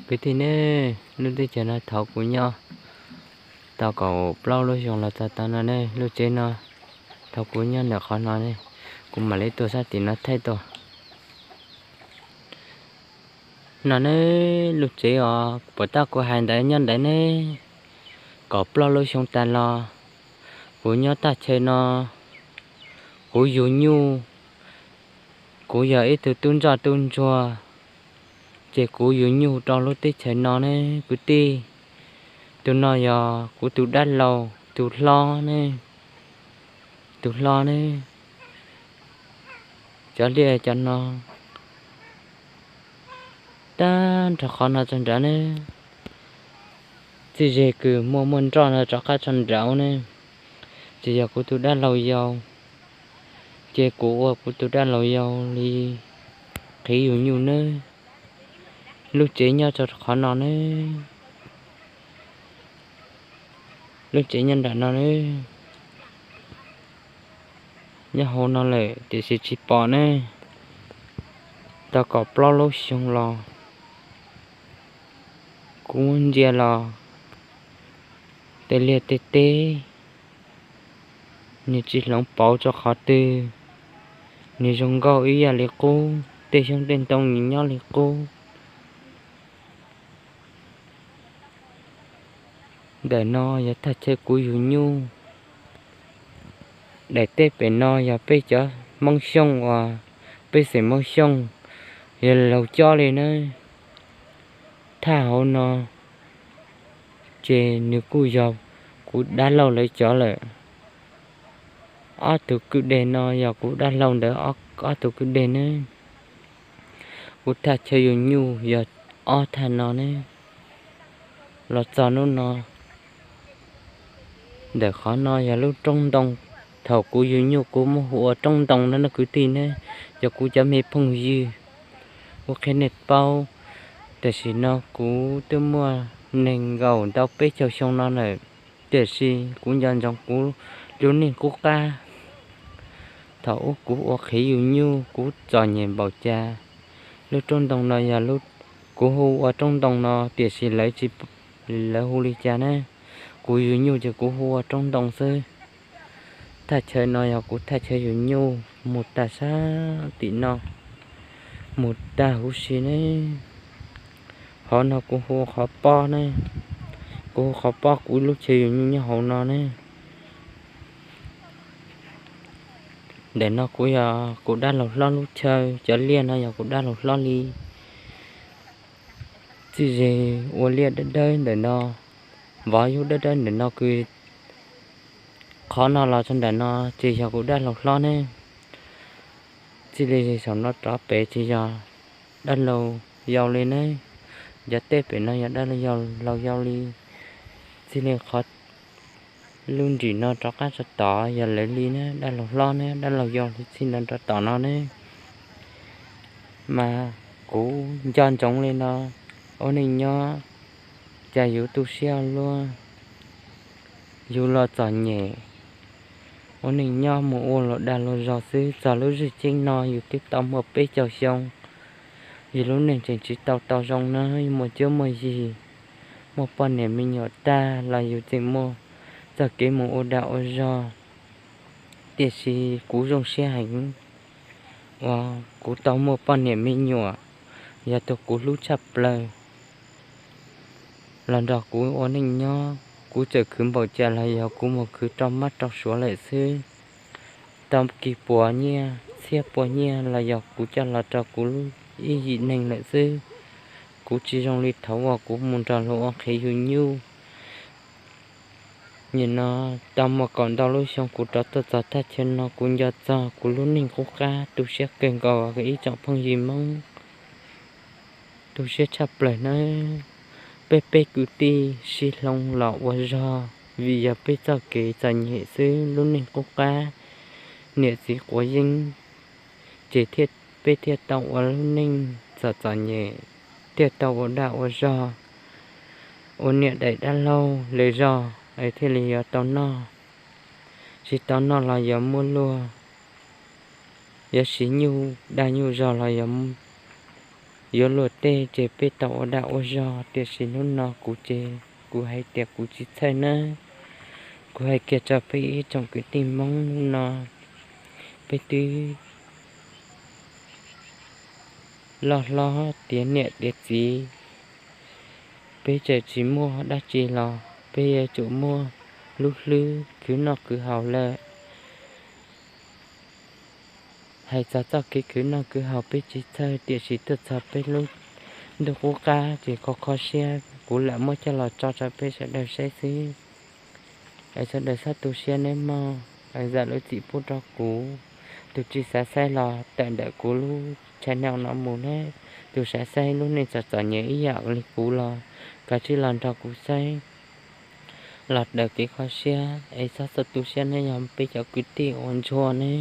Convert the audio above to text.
Kwv tij ne, lub teb chaws no thaum kuv nyob tau kaum plaub lub xyoo los txog tau no ne, lub tsev no thaum kuv nyob ntawm qhov no ne, kuv mam li tuaj sab tim no thaij tuaj. No ne, lub tsev os, puas tab kuv hais ntawd nyob ntawd ne, kaum plaub lub xyoo tas los kuv nyob thaj chaw no, kuv yug nyuj, kuv yog ib tug tub ntsoj tub ntsuag, ces kuv yug nyuj rau lub teb chaws no ne kwv tij. Tus no yog kuv tus dab laug tus hlob ne, tus hlob ne. Cov liaj cov no tag nrho qhov no txog nrad ne, txij ze kws muaj muaj nroj no rov qab txog nrad ne, ces yog kuv tus dab laug yau, ces kuv ua kuv tus dab laug yau li qhiv yug nyuj nawb. Lub tsev nyob rau qhov no ne, lub tsev nyob nram no ne, nyob hauv no lawm tiam sis tsis pom ne. Tau kaum plaub lub xyoo los kuv ntsia los tej liaj tej teb nws tsis hloov pauv rau qhov twg, nws zoo nkauj ib yam li qub, tej xyoob tej ntoo nws nyob li qub. Ntawm no yog thaj chaw kuv yug nyuj. Daim teb pem no yog peb cov Hmoob Xyooj uas peb xeem Hmoob Xyooj yog laug cob li nawb. Thaj hauv no ces nws kuj yog kuv dab laug lawv cov lawm. Ob tug kwj deg no yog kuv dab laug ntawd ob tug kwj deg nawb. Kuv thaj chaw yug nyuj yog ob thaj no ne. Los txog hnub no, ntawm qhov no yog lub roob ntoo. Thaum kuv yug nyuj kuv muab hu ua roob ntoo no ne kwv tij ne, yog kuv cov me phooj ywg, kuv qhia nej paub. Tam sim no kuv twb muaj nees nkaum ntau peb caug xyoo no lawm, tiam sis kuv nco ntsoov kuv lub neej qub qab. Thaum ub kuv ua qhiv yug nyuj kuv txom nyem npaum cas. Lub roob ntoo no yog lub, kuv hu ua roob ntoo no tiam sis lawv tsis, lawv hu li cas na. Kuv yug nyuj ces kuv hu ua roob ntoo xwb. Thaj chaw no yog kuv thaj chaw yug nyuj mus tag sab tim no, mus tag huv si ne. Hauv no kuv hu qhov pob ne, kuv hu qhov pob kuv lub chaw yug nyuj nyob hauv no ne. Ntawm no kuv yog kuv dab laug hlob lub chaw, cov liaj no yog kuv dab laug hlob li. Txij ze ua liaj dawb dawb ntawm no, vov yub dawb dawb ntawm no kws qhov no los txog ntawm no ces yog kuv dab laug hlob ne. Txij li saum no rov pem ces yog dab laug yau li ne. Cov teb pem no yog dab laug yau, laug yau li. Txij li qhov lub nrim no rov qab txog tod yog lawv li ne, dab laug hlob ne, dab laug yau li txij no rov tom no ne. Mas kuv nco ntsoov li no, ua neej nyob cas yus tu siab luaj, yus los txom nyem, ua neej nyob mus ua luam dag luam zog xwb. Txog lub zwj ceeb no yus twb tau muaj peb caug xyoo, yus lub neej tseem tsis tau tau zoo na, muaj cuab muaj yig, muaj poj niam me nyuam tag los yus tseem muaj txoj kev mus ua dag ua zog. Tiam sis kuv zoo siab heev uas kuv tau muaj poj niam me nyuam, yog tus kuv hlub tshaj plaws los nrog kuv ua neej nyob. Kuv txawm khwv npaum cas los yog kuv mus khwv rau mab rau suav lawm xwb. Tau kis puas nyiaj txhiab puas nyiaj los yog kuv coj los rau kuv lub ib yim neeg lawm xwb. Kuv tsis zoo li thaum uas kuv mus nrog luag ua qhev yug nyuj. Nim no tau muaj kaum ntau lub xyoo kuv rov tuaj txog thaj chaw no kuv nco txog kuv lub neej qub qab tu siab kawg nkaus ib tsoom phooj ywg Hmoob. Tu siab tshaj plaws nawb. Peb peb kwv tij sib hloov los ua zog vim yog peb txoj kev txom nyem xwb, lub neej qub qab, niam txiv quav yeeb, ces thiaj, peb thiaj tau ua lub neej txom txom nyem, thiaj tau ua dag ua zog, ua niam daim dab laug lawv zog es thiaj li yuav tau noj. Tsis tau noj los yuav muaj luag, yuav siv nyuj dag nyuj zog los yuav yuav luag tej ces peb tau ua dag ua zog, tiam sis hnub no kuv ces kuv hais tias kuv tsis txhawj nawb. Kuv hais kiag rau peb ib tsoom kwv tij Hmoob, hnub no peb twb loj hlob tiav niam tiav txiv, peb txawm tsis muaj dab tsi los peb yuav tsum muaj lub hlwb khwv noj khwv haus lawm. Hais txog txoj kev khwv noj khwv haus peb tsis txhawj, tiam sis tuaj txog peb lub ntuj qub qab ces kho kho siab, kuv lam muab coj los tso rau peb sawv daws saib xwb. Es sawv daws txhob tu siab nawb mog, es zam lub txim pub rau kuv. Tus tsis xav saib los tawm ntawm kuv lub channel no mus nawb. Tus xav saib lub neej txom txom nyem ib yam li kuv los kav tsij los nrog kuv saib, los daws kev kho siab es txhob txhob tu siab nawb, yog peb cov kwv tij uas ntsuag ne.